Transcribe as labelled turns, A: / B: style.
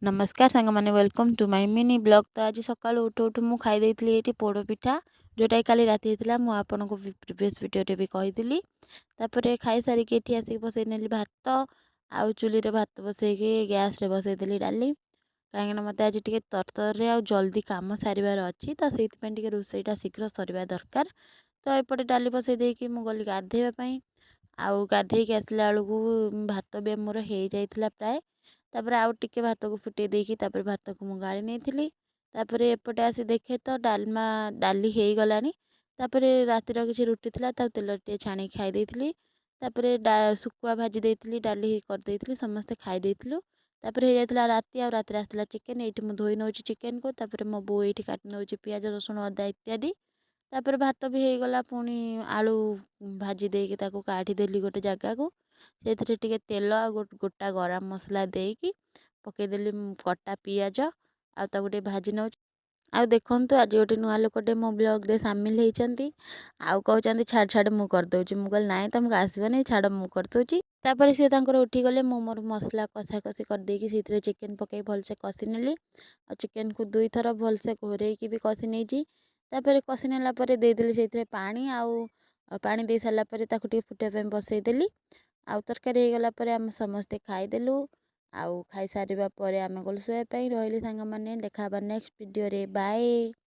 A: ନମସ୍କାର ସାଙ୍ଗମାନେ, welcome to my mini vlog। ତ ଆଜି ସକାଳୁ ଉଠୁ ଉଠୁ ମୁଁ ଖାଇ ଦେଇଥିଲି ଏଇଠି ପୋଡ଼ ପିଠା, ଯେଉଁଟାକି କାଲି ରାତି ହେଇଥିଲା। ମୁଁ ଆପଣଙ୍କୁ ପ୍ରିଭିୟସ୍ ଭିଡ଼ିଓରେ ବି କହିଥିଲି। ତାପରେ ଖାଇସାରିକି ଏଠି ଆସିକି ବସେଇ ନେଲି ଭାତ ଆଉ ଚୁଲିରେ ଭାତ ବସେଇକି ଗ୍ୟାସ୍ରେ ବସେଇଦେଲି ଡାଲି, କାହିଁକିନା ମୋତେ ଆଜି ଟିକେ ତରତରରେ ଆଉ ଜଲ୍ଦି କାମ ସାରିବାର ଅଛି। ତ ସେଇଥିପାଇଁ ଟିକେ ରୋଷେଇଟା ଶୀଘ୍ର ସରିବା ଦରକାର। ତ ଏପଟେ ଡାଲି ବସେଇ ଦେଇକି ମୁଁ ଗଲି ଗାଧେଇବା ପାଇଁ। ଆଉ ଗାଧେଇକି ଆସିଲା ବେଳକୁ ଭାତ ବି ମୋର ହେଇଯାଇଥିଲା ପ୍ରାୟ। ତାପରେ ଆଉ ଟିକେ ଭାତକୁ ଫୁଟେଇ ଦେଇକି ତାପରେ ଭାତକୁ ମୁଁ ଗାଳି ନେଇଥିଲି। ତାପରେ ଏପଟେ ଆସି ଦେଖେ ତ ଡାଲମା ଡାଲି ହେଇଗଲାଣି। ତାପରେ ରାତିର କିଛି ରୁଟି ଥିଲା, ତାକୁ ତେଲ ଟିକେ ଛାଣିକି ଖାଇ ଦେଇଥିଲି। ତାପରେ ଶୁଖୁଆ ଭାଜି ଦେଇଥିଲି, ଡାଲି କରିଦେଇଥିଲି, ସମସ୍ତେ ଖାଇ ଦେଇଥିଲୁ। ତାପରେ ହେଇଯାଇଥିଲା ରାତି ଆଉ ରାତିରେ ଆସିଥିଲା ଚିକେନ୍। ଏଇଠି ମୁଁ ଧୋଇ ନେଉଛି ଚିକେନ୍କୁ। ତାପରେ ମୋ ବୋଉ ଏଇଠି କାଟି ନେଉଛି ପିଆଜ, ରସୁଣ, ଅଦା ଇତ୍ୟାଦି। ତାପରେ ଭାତ ବି ହେଇଗଲା। ପୁଣି ଆଳୁ ଭାଜି ଦେଇକି ତାକୁ କାଢ଼ିଦେଲି ଗୋଟେ ଜାଗାକୁ। ସେଥିରେ ଟିକେ ତେଲ ଆଉ ଗୋଟା ଗରମ ମସଲା ଦେଇକି ପକେଇଦେଲି କଟା ପିଆଜ ଆଉ ତାକୁ ଟିକେ ଭାଜି ନେଉଛି। ଆଉ ଦେଖନ୍ତୁ, ଆଜି ଗୋଟେ ନୂଆ ଲୋକଟେ ମୋ ବ୍ଲଗ୍ରେ ସାମିଲ ହେଇଛନ୍ତି ଆଉ କହୁଛନ୍ତି, "ଛାଡ଼ ଛାଡ଼, ମୁଁ କରିଦେଉଛି।" ମୁଁ କହିଲି, "ନାଇଁ, ତମକୁ ଆସିବନି, ଛାଡ଼, ମୁଁ କରିଦେଉଛି।" ତାପରେ ସିଏ ତାଙ୍କର ଉଠିଗଲେ। ମୁଁ ମୋର ମସଲା କଷାକଷି କରିଦେଇକି ସେଇଥିରେ ଚିକେନ୍ ପକାଇ ଭଲସେ କଷି ନେଲି। ଆଉ ଚିକେନ୍କୁ ଦୁଇଥର ଭଲସେ ଘୋରେଇକି ବି କଷି ନେଇଛି। ତାପରେ କଷି ନେଲା ପରେ ଦେଇଦେଲି ସେଇଥିରେ ପାଣି। ଆଉ ପାଣି ଦେଇ ସାରିଲା ପରେ ତାକୁ ଟିକେ ଫୁଟିବା ପାଇଁ ବସେଇଦେଲି। ଆଉ ତରକାରୀ ହେଇଗଲା ପରେ ଆମେ ସମସ୍ତେ ଖାଇଦେଲୁ। ଆଉ ଖାଇସାରିବା ପରେ ଆମେ ଗଲୁ ଶୋଇବା ପାଇଁ। ରହିଲି ସାଙ୍ଗମାନେ, ଦେଖା ହେବା ନେକ୍ସଟ ଭିଡ଼ିଓରେ। ବାଏ।